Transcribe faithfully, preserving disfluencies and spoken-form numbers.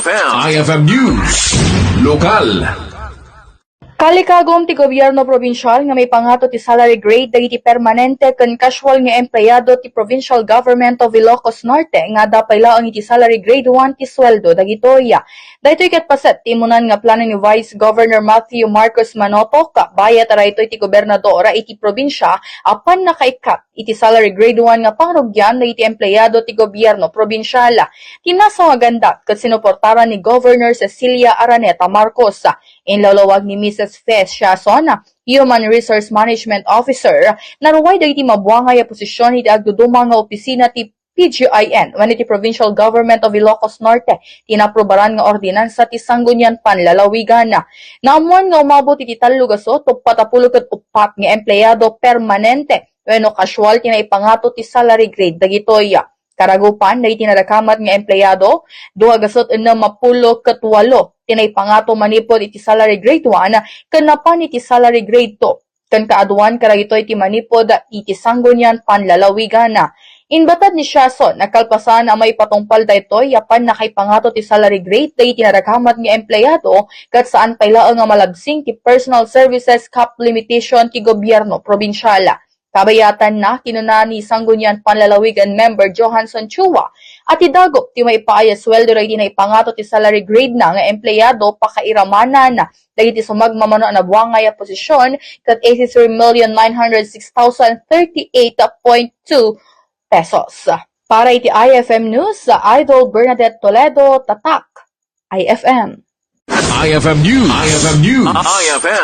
I F M News Lokal. Kalikagum ti gobierno probinsial nga maipangato ti salary grade dagiti permanente ken casual nga empleyado ti Provincial Government of Ilocos Norte nga adda pay laeng iti salary grade one ti sueldo dagitoy. Daytoy ket paset ti immunan nga plano ni Vice Governor Matthew Marcos Manotoc, bayat a daytoy ti gobernador iti probinsia a pannakaikkat iti salary grade one nga pangrugian dagiti empleyado ti gobierno probinsial. Ti nasawagandat ket sinuportaran ni Governor Cecilia Araneta Marcos. Inlawlawag ni Missus Fe Siason, Human Resource Management Officer, naruay dagiti mabuangay a posisyon iti agduduma nga opisina ti P G I N wenno ti Provincial Government of Ilocos Norte ti naaprubaran nga ordinansa ti Sanggunian Panlalawigan. Naammuan nga umabot iti tallo gasut uppat a pulo ket uppat nga empleyado permanente wenno casual ti naipangato ti salary grade dagitoy. Karagupan dagiti nadakamat nga empleyado, dua gasut ennem a pulo ket walo ti naipangato manipud iti salary grade one ken napan iti salary grade two. Ken kaaduan kadagitoy ti manipud iti Sanggunian Panlalawigan. Inbatad ni Siason, nakalpasan a maipatungpal daytoy a pannakaipangato ti salary grade dagiti nadakamat nga empleyado ket saan pay laeng nga malabsing ti personal services cap limitation ti gobierno probinsial. Kabayatanna, kinuna ni Sanggunian Panlalawigan member Johanson Chua, a ti dagup ti maipaay a sueldo dagiti naipangato ti salary grade na nga empleyado pakairamanan dagiti sumagmamano a nabuangay a posisyon ket eighty-three million nine hundred six thousand thirty-eight point two pesos. Para iti I F M News, Idol Bernadette Toledo, Tatak I F M. I F M News. I F M News. I F M.